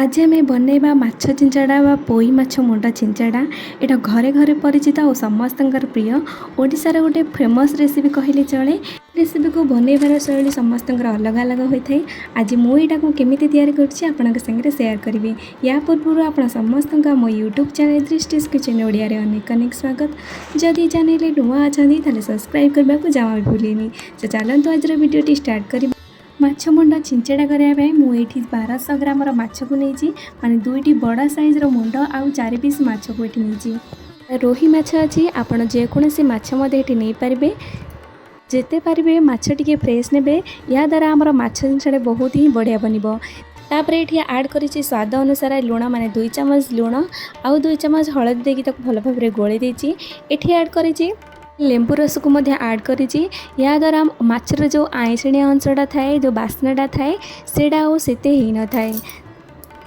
ଆଜି ଆମେ ବନେଇବା ମାଛ ଛିଞ୍ଚଡ଼ା ବା ପୋଇ ମାଛ ମୁଣ୍ଡ ଛିଞ୍ଚଡ଼ା। ଏଇଟା ଘରେ ଘରେ ପରିଚିତ ଆଉ ସମସ୍ତଙ୍କର ପ୍ରିୟ। ଓଡ଼ିଶାର ଗୋଟେ ଫେମସ୍ ରେସିପି କହିଲେ ଚଳେ। ରେସିପିକୁ ବନେଇବାର ଶୈଳୀ ସମସ୍ତଙ୍କର ଅଲଗା ଅଲଗା ହୋଇଥାଏ। ଆଜି ମୁଁ ଏଇଟାକୁ କେମିତି ତିଆରି କରୁଛି, ଆପଣଙ୍କ ସାଙ୍ଗରେ ସେୟାର କରିବି। ୟା ପୂର୍ବରୁ ଆପଣ ସମସ୍ତଙ୍କୁ ଆମ ୟୁଟ୍ୟୁବ୍ ଚ୍ୟାନେଲ୍ ଦୃଷ୍ଟିସ୍ କିଚେନ୍ ଓଡ଼ିଆରେ ଅନେକ ଅନେକ ସ୍ୱାଗତ। ଯଦି ଚ୍ୟାନେଲରେ ନୂଆ ଅଛନ୍ତି, ତାହେଲେ ସବସ୍କ୍ରାଇବ୍ କରିବାକୁ ଜମା ବି ଭୁଲିବେନି। ତ ଚାଲନ୍ତୁ, ଆଜିର ଭିଡ଼ିଓଟି ଷ୍ଟାର୍ଟ କରିବା। ମାଛ ମୁଣ୍ଡ ଛିଞ୍ଚଡ଼ା କରିବା ପାଇଁ ମୁଁ ଏଇଠି 1200 ଗ୍ରାମର ମାଛକୁ ନେଇଛି, ମାନେ ଦୁଇଟି ବଡ଼ ସାଇଜ୍ର ମୁଣ୍ଡ ଆଉ ଚାରି ପିସ୍ ମାଛକୁ ଏଠି ନେଇଛି। ରୋହି ମାଛ ଅଛି, ଆପଣ ଯେକୌଣସି ମାଛ ମଧ୍ୟ ଏଠି ନେଇପାରିବେ। ଯେତେ ପାରିବେ ମାଛ ଟିକେ ଫ୍ରେଶ୍ ନେବେ। ଏହାଦ୍ୱାରା ଆମର ମାଛ ଛିଞ୍ଚଡ଼ା ବହୁତ ହିଁ ବଢ଼ିଆ ବନିବ। ତାପରେ ଏଠି ଆଡ଼୍ କରିଛି ସ୍ୱାଦ ଅନୁସାରେ ଲୁଣ, ମାନେ 2 ଚାମଚ ଲୁଣ ଆଉ 2 ଚାମଚ ହଳଦୀ ଦେଇକି ତାକୁ ଭଲ ଭାବରେ ଗୋଳେଇ ଦେଇଛି। ଏଠି ଆଡ଼୍ କରିଛି ଲେମ୍ବୁ ରସକୁ ମଧ୍ୟ ଆଡ଼୍ କରିଛି। ଏହାଦ୍ୱାରା ମାଛର ଯେଉଁ ଆଇଁଷିଣିଆ ଅଂଶଟା ଥାଏ, ଯେଉଁ ବାସ୍ନାଟା ଥାଏ, ସେଇଟା ଆଉ ସେତେ ହେଇନଥାଏ।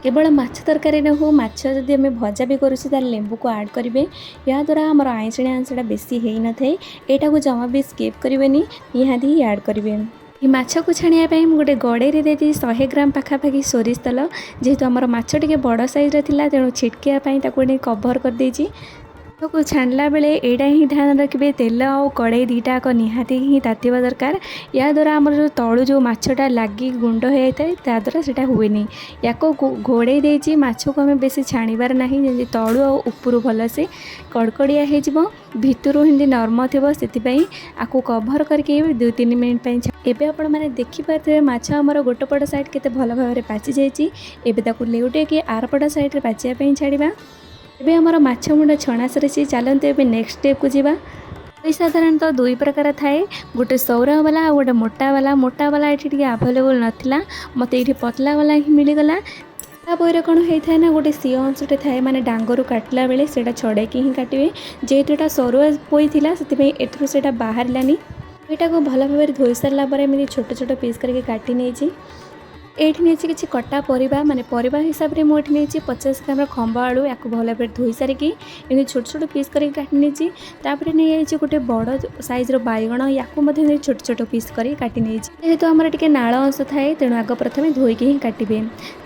କେବଳ ମାଛ ତରକାରୀରେ ହଉ, ମାଛ ଯଦି ଆମେ ଭଜା ବି କରୁଛେ, ତାହେଲେ ଲେମ୍ବୁକୁ ଆଡ଼୍ କରିବେ। ଏହାଦ୍ୱାରା ଆମର ଆଇଁଷିଣିଆ ଅଂଶଟା ବେଶୀ ହେଇନଥାଏ। ଏଇଟାକୁ ଜମା ବି ସ୍କିପ୍ କରିବେନି, ନିହାତି ହିଁ ଆଡ଼୍ କରିବେ। ଏ ମାଛକୁ ଛାଣିବା ପାଇଁ ମୁଁ ଗୋଟେ କଡ଼େଇରେ ଦେଇଛି 100 ଗ୍ରାମ ପାଖାପାଖି ସୋରିଷ ତେଲ। ଯେହେତୁ ଆମର ମାଛ ଟିକେ ବଡ଼ ସାଇଜ୍ର ଥିଲା, ତେଣୁ ଛିଟକିବା ପାଇଁ ତାକୁ ଟିକେ କଭର୍ କରିଦେଇଛି। ମାଛକୁ ଛାଣିଲା ବେଳେ ଏଇଟା ହିଁ ଧ୍ୟାନ ରଖିବେ, ତେଲ ଆଉ କଡ଼େଇ ଦୁଇଟା ଯାକ ନିହାତି ହିଁ ତାତିବା ଦରକାର। ଏହାଦ୍ୱାରା ଆମର ଯେଉଁ ତଳୁ ଯେଉଁ ମାଛଟା ଲାଗି ଗୁଣ୍ଡ ହୋଇଯାଇଥାଏ, ତାଦ୍ୱାରା ସେଇଟା ହୁଏନି। ୟାକୁ ଘୋଡ଼େଇ ଦେଇଛି। ମାଛକୁ ଆମେ ବେଶୀ ଛାଣିବାର ନାହିଁ, ଯେମିତି ତଳୁ ଆଉ ଉପରୁ ଭଲସେ କଡ଼କଡ଼ିଆ ହେଇଯିବ, ଭିତରୁ ଏମିତି ନରମ ଥିବ, ସେଥିପାଇଁ ଆକୁ କଭର୍ କରିକି 2-3 ମିନିଟ୍ ପାଇଁ। ଏବେ ଆପଣମାନେ ଦେଖିପାରୁଥିବେ, ମାଛ ଆମର ଗୋଟେ ପଟ ସାଇଡ଼୍ କେତେ ଭଲ ଭାବରେ ପାଚି ଯାଇଛି। ଏବେ ତାକୁ ଲେଉଟେଇକି ଆରପଟ ସାଇଡ଼୍ରେ ପାଚିବା ପାଇଁ ଛାଡ଼ିବା। ଏବେ ଆମର ମାଛ ମୁଣ୍ଡ ଛଣା ସରିଛି। ଚାଲନ୍ତୁ, ଏବେ ନେକ୍ସଟ ଷ୍ଟେପ୍କୁ ଯିବା। ପୋଇ ସାଧାରଣତଃ ଦୁଇ ପ୍ରକାର ଥାଏ, ଗୋଟେ ସରୁଆ ବାଲା ଆଉ ଗୋଟେ ମୋଟା ବାଲା। ମୋଟା ବାଲା ଏଠି ଟିକେ ଆଭେଲେବୁଲ୍ ନଥିଲା, ମୋତେ ଏଇଠି ପତଲା ବାଲା ହିଁ ମିଳିଗଲା। ତା ପୋଇରେ କ'ଣ ହେଇଥାଏ ନା, ଗୋଟେ ଶିଅ ଅଂଶଟେ ଥାଏ, ମାନେ ଡାଙ୍ଗରୁ କାଟିଲା ବେଳେ ସେଇଟା ଛଡ଼େଇକି ହିଁ କାଟିବେ। ଯେହେତୁ ଏଇଟା ସରୁଆ ପୋଇ ଥିଲା, ସେଥିପାଇଁ ଏଥିରୁ ସେଇଟା ବାହାରିଲାନି। ଏଇଟାକୁ ଭଲ ଭାବରେ ଧୋଇ ସାରିଲା ପରେ ଏମିତି ଛୋଟ ଛୋଟ ପିସ୍ କରିକି କାଟି ନେଇଛି। ଏଇଠି ନେଇଛି କିଛି କଟା ପରିବା, ମାନେ ପରିବା ହିସାବରେ ମୁଁ ଏଠି ନେଇଛି 50 ଗ୍ରାମର ଖମ୍ବ ଆଳୁ। ୟାକୁ ଭଲ ଭାବରେ ଧୋଇ ସାରିକି ଏମିତି ଛୋଟ ଛୋଟ ପିସ୍ କରିକି କାଟି ନେଇଛି। ତାପରେ ନେଇଯାଇଛି ଗୋଟେ ବଡ଼ ସାଇଜ୍ର ବାଇଗଣ, ୟାକୁ ମଧ୍ୟ ଏମିତି ଛୋଟ ଛୋଟ ପିସ୍ କରି କାଟି ନେଇଛି। ଯେହେତୁ ଆମର ଟିକେ ନାଳ ଅଂଶ ଥାଏ, ତେଣୁ ଆଗ ପ୍ରଥମେ ଧୋଇକି ହିଁ କାଟିବେ।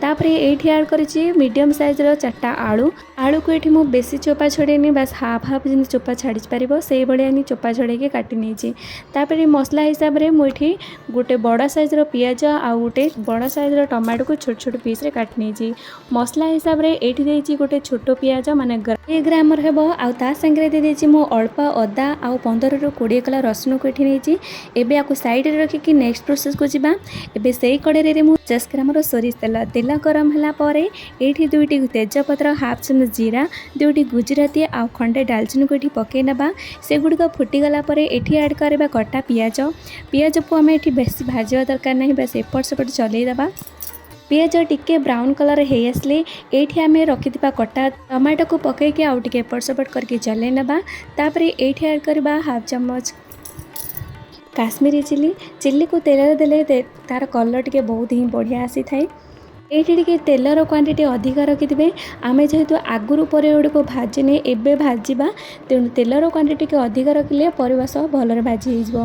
ତାପରେ ଏଇଠି ଆଡ଼୍ କରିଛି ମିଡ଼ିୟମ୍ ସାଇଜ୍ର ଚାରିଟା ଆଳୁ। ଆଳୁକୁ ଏଠି ମୁଁ ବେଶୀ ଚୋପା ଛଡ଼େଇନି, ବାସ୍ ହାଫ୍ ହାଫ୍ ଯେମିତି ଚୋପା ଛାଡ଼ି ପାରିବ, ସେଇଭଳିଆ ହିଁ ଚୋପା ଛଡ଼େଇକି କାଟି ନେଇଛି। ତାପରେ ମସଲା ହିସାବରେ ମୁଁ ଏଠି ଗୋଟେ ବଡ଼ ସାଇଜ୍ର ପିଆଜ ଆଉ ଗୋଟେ ବଡ଼ ସାଇଜ୍ର ଟମାଟୋକୁ ଛୋଟ ଛୋଟ ପିସ୍ରେ କାଟି ନେଇଛି। ମସଲା ହିସାବରେ ଏଇଠି ଦେଇଛି ଗୋଟେ ଛୋଟ ପିଆଜ, ମାନେ 1 ଗ୍ରାମର ହେବ, ଆଉ ତା ସାଙ୍ଗରେ ଦେଇଦେଇଛି ମୁଁ ଅଳ୍ପ ଅଦା ଆଉ 15ରୁ 20 କଲା ରସୁଣକୁ ଏଠି ନେଇଛି। ଏବେ ଆକୁ ସାଇଡ଼ରେ ରଖିକି ନେକ୍ସଟ ପ୍ରୋସେସ୍କୁ ଯିବା। ଏବେ ସେଇ କଡ଼େଇରେ ମୁଁ 50 ଗ୍ରାମର ସୋରିଷ ତେଲ। ତେଲ ଗରମ ହେଲା ପରେ ଏଇଠି ଦୁଇଟି ତେଜପତ୍ର, ହାଫ୍ ଚାମଚ ଜିରା, ଦୁଇଟି ଗୁଜୁରାତି ଆଉ ଖଣ୍ଡେ ଡାଲଚିନିକୁ ଏଠି ପକାଇ ନେବା। ସେଗୁଡ଼ିକ ଫୁଟିଗଲା ପରେ ଏଠି ଆଡ଼୍ କରିବା କଟା ପିଆଜ। ପିଆଜକୁ ଆମେ ଏଠି ବେଶୀ ଭାଜିବା ଦରକାର ନାହିଁ, ବାସ୍ ଏପଟ ସେପଟ ଚଲେଇ ଦେବା। ପିଆଜ ଟିକେ ବ୍ରାଉନ୍ କଲର୍ ହେଇ ଆସିଲେ ଏଇଠି ଆମେ ରଖିଥିବା କଟା ଟମାଟୋକୁ ପକାଇକି ଆଉ ଟିକେ ଏପଟ ସେପଟ କରିକି ଚଲେଇ ନେବା। ତାପରେ ଏଇଠି ଆଡ଼୍ କରିବା ହାଫ୍ ଚାମଚ କାଶ୍ମୀରୀ ଚିଲି। ଚିଲିକୁ ତେଲରେ ଦେଲେ ତାର କଲର୍ ଟିକେ ବହୁତ ହିଁ ବଢ଼ିଆ ଆସିଥାଏ। ଏଇଠି ଟିକେ ତେଲର କ୍ୱାଣ୍ଟିଟି ଅଧିକ ରଖିଥିବେ। ଆମେ ଯେହେତୁ ଆଗରୁ ପରିବା ଗୁଡ଼ିକୁ ଭାଜିନେ, ଏବେ ଭାଜିବା, ତେଣୁ ତେଲର କ୍ୱାଣ୍ଟିଟି ଟିକେ ଅଧିକ ରଖିଲେ ପରିବା ସହ ଭଲରେ ଭାଜି ହେଇଯିବ।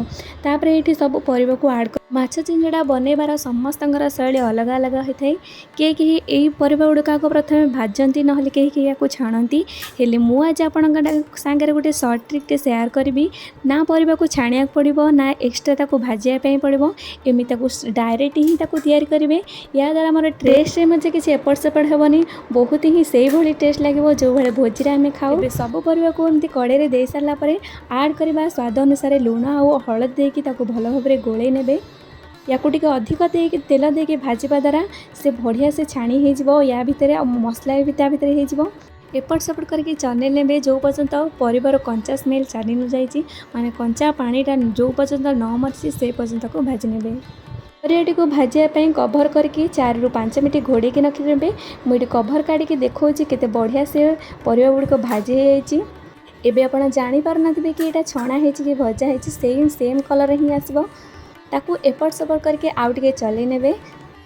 ତାପରେ ଏଇଠି ସବୁ ପରିବାକୁ ଆଡ଼୍। ମାଛ ଛିଞ୍ଚଡ଼ା ବନେଇବାର ସମସ୍ତଙ୍କର ଶୈଳୀ ଅଲଗା ଅଲଗା ହୋଇଥାଏ। କେହି କେହି ଏଇ ପରିବା ଗୁଡ଼ିକ ଆଗ ପ୍ରଥମେ ଭାଜନ୍ତି, ନହେଲେ କେହି କେହି ୟାକୁ ଛାଣନ୍ତି। ହେଲେ ମୁଁ ଆଜି ଆପଣଙ୍କ ସାଙ୍ଗରେ ଗୋଟେ ସର୍ଟ ଟ୍ରିକ୍ଟେ ସେୟାର କରିବି। ନା ପରିବାକୁ ଛାଣିବାକୁ ପଡ଼ିବ, ନା ଏକ୍ସଟ୍ରା ତାକୁ ଭାଜିବା ପାଇଁ ପଡ଼ିବ। ଏମିତି ତାକୁ ଡାଇରେକ୍ଟ ହିଁ ତାକୁ ତିଆରି କରିବେ। ଏହାଦ୍ୱାରା ଆମର ଟେଷ୍ଟରେ ମଧ୍ୟ କିଛି ଏପଟ ସେପଟ ହେବନି, ବହୁତ ହିଁ ସେଇଭଳି ଟେଷ୍ଟ ଲାଗିବ, ଯେଉଁଭଳି ଭୋଜିରେ ଆମେ ଖାଉ। ଏବେ ସବୁ ପରିବାକୁ ଏମିତି କଡ଼େଇରେ ଦେଇ ସାରିଲା ପରେ ଆଡ଼୍ କରିବା ସ୍ୱାଦ ଅନୁସାରେ ଲୁଣ ଆଉ ହଳଦୀ ଦେଇକି ତାକୁ ଭଲ ଭାବରେ ଗୋଳେଇ ନେବେ। ୟାକୁ ଟିକେ ଅଧିକ ଦେଇକି ତେଲ ଦେଇକି ଭାଜିବା ଦ୍ୱାରା ସେ ବଢ଼ିଆ ସେ ଛାଣି ହେଇଯିବ ୟା ଭିତରେ, ଆଉ ମସଲା ବି ତା ଭିତରେ ହେଇଯିବ। ଏପଟ ସେପଟ କରିକି ଚଲେଇ ନେବେ, ଯେଉଁ ପର୍ଯ୍ୟନ୍ତ ପରିବାର କଞ୍ଚା ସ୍ମେଲ୍ ଚାଲି ନ ଯାଇଛି, ମାନେ କଞ୍ଚା ପାଣିଟା ଯେଉଁ ପର୍ଯ୍ୟନ୍ତ ନ ମରିଛି, ସେ ପର୍ଯ୍ୟନ୍ତ ତାକୁ ଭାଜି ନେବେ। ପରିବାଟିକୁ ଭାଜିବା ପାଇଁ କଭର୍ କରିକି 4ରୁ 5 ମିନିଟ୍ ଘୋଡ଼େଇକି ରଖିଦେବେ। ମୁଁ ଏଠି କଭର୍ କାଢ଼ିକି ଦେଖାଉଛି, କେତେ ବଢ଼ିଆ ସେ ପରିବା ଗୁଡ଼ିକ ଭାଜି ହେଇଯାଇଛି। ଏବେ ଆପଣ ଜାଣିପାରୁନଥିବେ କି ଏଇଟା ଛଣା ହେଇଛି କି ଭଜା ହେଇଛି, ସେଇ ସେମ୍ କଲର୍ ହିଁ ଆସିବ। ତାକୁ ଏପଟ ସେପଟ କରିକି ଆଉ ଟିକେ ଚଲେଇ ନେବେ।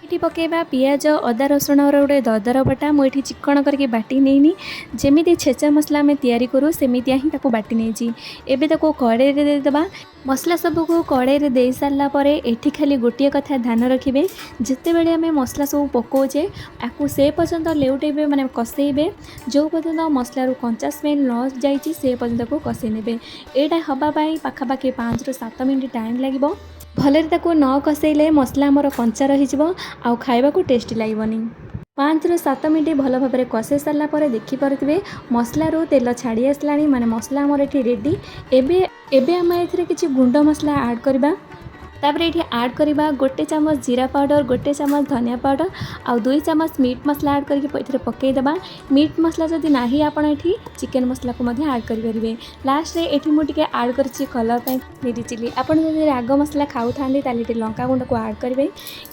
ଏଠି ପକାଇବା ପିଆଜ, ଅଦା, ରସୁଣର ଗୋଟେ ଦରଦର ବଟା। ମୁଁ ଏଠି ଚିକ୍କଣ କରିକି ବାଟି ନେଇନି, ଯେମିତି ଛେଚା ମସଲା ଆମେ ତିଆରି କରୁ ସେମିତିଆ ହିଁ ତାକୁ ବାଟି ନେଇଛି। ଏବେ ତାକୁ କଡ଼େଇରେ ଦେଇଦେବା। ମସଲା ସବୁକୁ କଡ଼େଇରେ ଦେଇ ସାରିଲା ପରେ ଏଠି ଖାଲି ଗୋଟିଏ କଥା ଧ୍ୟାନ ରଖିବେ, ଯେତେବେଳେ ଆମେ ମସଲା ସବୁ ପକାଉଛେ, ଆକୁ ସେ ପର୍ଯ୍ୟନ୍ତ ଲେଉଟେଇବେ, ମାନେ କଷେଇବେ, ଯେଉଁ ପର୍ଯ୍ୟନ୍ତ ମସଲାରୁ କଞ୍ଚା ସ୍ମେଲ୍ ନ ଯାଇଛି, ସେ ପର୍ଯ୍ୟନ୍ତ ତାକୁ କଷେଇ ନେବେ। ଏଇଟା ହେବା ପାଇଁ ପାଖାପାଖି 5ରୁ 7 ମିନିଟ୍ ଟାଇମ୍ ଲାଗିବ। ଭଲରେ ତାକୁ ନ କଷେଇଲେ ମସଲା ଆମର କଞ୍ଚା ରହିଯିବ ଆଉ ଖାଇବାକୁ ଟେଷ୍ଟି ଲାଗିବନି। 5ରୁ 7 ମିନିଟ୍ ଭଲ ଭାବରେ କଷେଇ ସାରିଲା ପରେ ଦେଖିପାରୁଥିବେ, ମସଲାରୁ ତେଲ ଛାଡ଼ି ଆସିଲାଣି, ମାନେ ମସଲା ଆମର ଏଠି ରେଡ଼ି। ଏବେ ଆମେ ଏଥିରେ କିଛି ଗୁଣ୍ଡ ମସଲା ଆଡ଼୍ କରିବା। ତାପରେ ଏଠି ଆଡ଼୍ କରିବା 1 ଚାମଚ ଜିରା ପାଉଡ଼ର, 1 ଚାମଚ ଧନିଆ ପାଉଡ଼ର ଆଉ 2 ଚାମଚ ମିଟ୍ ମସଲା ଆଡ଼୍ କରିକି ଏଥିରେ ପକାଇଦେବା। ମିଟ୍ ମସଲା ଯଦି ନାହିଁ, ଆପଣ ଏଠି ଚିକେନ୍ ମସଲାକୁ ମଧ୍ୟ ଆଡ଼୍ କରିପାରିବେ। ଲାଷ୍ଟରେ ଏଠି ମୁଁ ଟିକେ ଆଡ଼୍ କରିଛି କଲର୍ ପାଇଁ କାଶ୍ମୀରୀ ଚିଲି। ଆପଣ ଯଦି ରାଗ ମସଲା ଖାଉଥାନ୍ତି, ତାହେଲେ ଏଠି ଲଙ୍କା ଗୁଣ୍ଡକୁ ଆଡ଼୍ କରିବେ।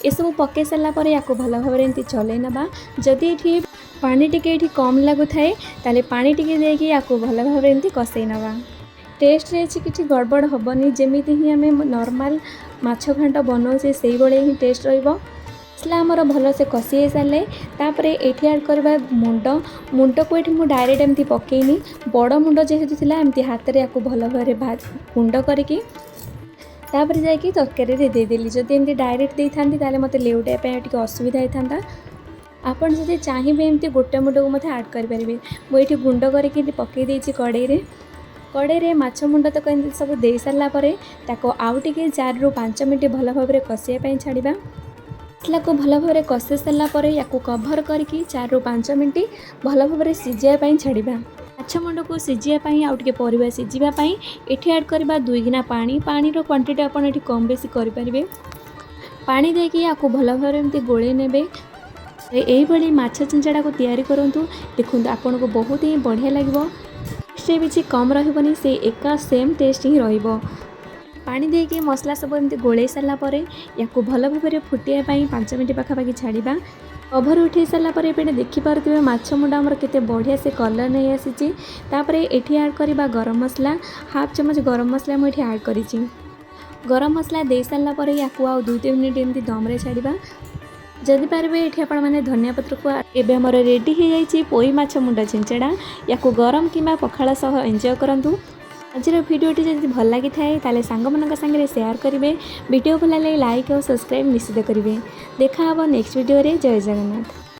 ଏସବୁ ପକାଇ ସାରିଲା ପରେ ୟାକୁ ଭଲ ଭାବରେ ଏମିତି ଚଲେଇ ନେବା। ଯଦି ଏଠି ପାଣି ଟିକେ ଏଠି କମ୍ ଲାଗୁଥାଏ, ତାହେଲେ ପାଣି ଟିକେ ଦେଇକି ୟାକୁ ଭଲ ଭାବରେ ଏମିତି କଷେଇ ନେବା। ଟେଷ୍ଟରେ ଅଛି କିଛି ଗଡ଼ବଡ଼ ହେବନି। ଯେମିତି ହିଁ ଆମେ ନର୍ମାଲ୍ ମାଛ ଘାଣ୍ଟ ବନାଉଛେ, ସେଇଭଳି ହିଁ ଟେଷ୍ଟ ରହିବ। ମସଲା ଆମର ଭଲସେ କଷି ହେଇସାରିଲେ ତାପରେ ଏଠି ଆଡ଼୍ କରିବା ମୁଣ୍ଡ। ମୁଣ୍ଡକୁ ଏଠି ମୁଁ ଡାଇରେକ୍ଟ ଏମିତି ପକେଇନି। ବଡ଼ ମୁଣ୍ଡ ଯେହେତୁ ଥିଲା, ଏମିତି ହାତରେ ୟାକୁ ଭଲ ଭାବରେ ଗୁଣ୍ଡ କରିକି ତାପରେ ଯାଇକି ତରକାରୀରେ ଦେଇଦେଲି। ଯଦି ଏମିତି ଡାଇରେକ୍ଟ ଦେଇଥାନ୍ତି, ତାହେଲେ ମୋତେ ଲେଉଟାଇବା ପାଇଁ ଟିକେ ଅସୁବିଧା ହେଇଥାନ୍ତା। ଆପଣ ଯଦି ଚାହିଁବେ, ଏମିତି ଗୋଟା ମୁଣ୍ଡକୁ ମଧ୍ୟ ଆଡ଼୍ କରିପାରିବେ। ମୁଁ ଏଇଠି ଗୁଣ୍ଡ କରିକି ପକାଇ ଦେଇଛି କଡ଼େଇରେ। କଡ଼େଇରେ ମାଛ ମୁଣ୍ଡ ତକ ଏମିତି ସବୁ ଦେଇ ସାରିଲା ପରେ ତାକୁ ଆଉ ଟିକେ 4ରୁ 5 ମିନିଟ୍ ଭଲ ଭାବରେ କଷିବା ପାଇଁ ଛାଡ଼ିବା। ମସଲାକୁ ଭଲ ଭାବରେ କଷି ସାରିଲା ପରେ ୟାକୁ କଭର୍ କରିକି 4ରୁ 5 ମିନିଟ୍ ଭଲ ଭାବରେ ସିଝିବା ପାଇଁ ଛାଡ଼ିବା। ମାଛ ମୁଣ୍ଡକୁ ସିଝିବା ପାଇଁ ଆଉ ଟିକେ ପରିବା ସିଝିବା ପାଇଁ ଏଠି ଆଡ଼୍ କରିବା 2 ଗିନା ପାଣି। ପାଣିର କ୍ୱାଣ୍ଟିଟି ଆପଣ ଏଠି କମ୍ ବେଶୀ କରିପାରିବେ। ପାଣି ଦେଇକି ୟାକୁ ଭଲ ଭାବରେ ଏମିତି ଗୋଳେଇ ନେବେ। ଏଇଭଳି ମାଛ ଛିଞ୍ଚଡ଼ାକୁ ତିଆରି କରନ୍ତୁ, ଦେଖନ୍ତୁ ଆପଣଙ୍କୁ ବହୁତ ହିଁ ବଢ଼ିଆ ଲାଗିବ। ଟେଷ୍ଟରେ କିଛି କମ୍ ରହିବନି, ସେ ଏକା ସେମ୍ ଟେଷ୍ଟ ହିଁ ରହିବ। ପାଣି ଦେଇକି ମସଲା ସବୁ ଏମିତି ଗୋଳେଇ ସାରିଲା ପରେ ୟାକୁ ଭଲ ଭାବରେ ଫୁଟିବା ପାଇଁ 5 ମିନିଟ୍ ପାଖାପାଖି ଛାଡ଼ିବା। କଭର ଉଠାଇ ସାରିଲା ପରେ ଏବେ ଦେଖିପାରୁଥିବେ, ମାଛ ମୁଣ୍ଡ ଆମର କେତେ ବଢ଼ିଆ ସେ କଲର୍ ନେଇ ଆସିଛି। ତାପରେ ଏଠି ଆଡ଼୍ କରିବା ଗରମ ମସଲା। ହାଫ୍ ଚାମଚ ଗରମ ମସଲା ମୁଁ ଏଠି ଆଡ଼୍ କରିଛି। ଗରମ ମସଲା ଦେଇ ସାରିଲା ପରେ ୟାକୁ ଆଉ 2-3 ମିନିଟ୍ ଏମିତି ଦମରେ ଛାଡ଼ିବା। ଯଦି ପାରିବେ, ଏଠି ଆପଣମାନେ ଧନିଆ ପତ୍ରକୁ। ଏବେ ଆମର ରେଡ଼ି ହେଇଯାଇଛି ପୋଇ ମାଛ ମୁଣ୍ଡ ଛିଞ୍ଚଡ଼ା। ୟାକୁ ଗରମ କିମ୍ବା ପଖାଳ ସହ ଏନ୍ଜୟ କରନ୍ତୁ। ଆଜିର ଭିଡ଼ିଓଟି ଯଦି ଭଲ ଲାଗିଥାଏ, ତାହେଲେ ସାଙ୍ଗମାନଙ୍କ ସାଙ୍ଗରେ ସେୟାର କରିବେ। ଭିଡ଼ିଓ ଭଲ ଲାଗିଲେ ଲାଇକ୍ ଆଉ ସବସ୍କ୍ରାଇବ୍ ନିଶ୍ଚିତ କରିବେ। ଦେଖା ହେବ ନେକ୍ସଟ ଭିଡ଼ିଓରେ। ଜୟ ଜଗନ୍ନାଥ।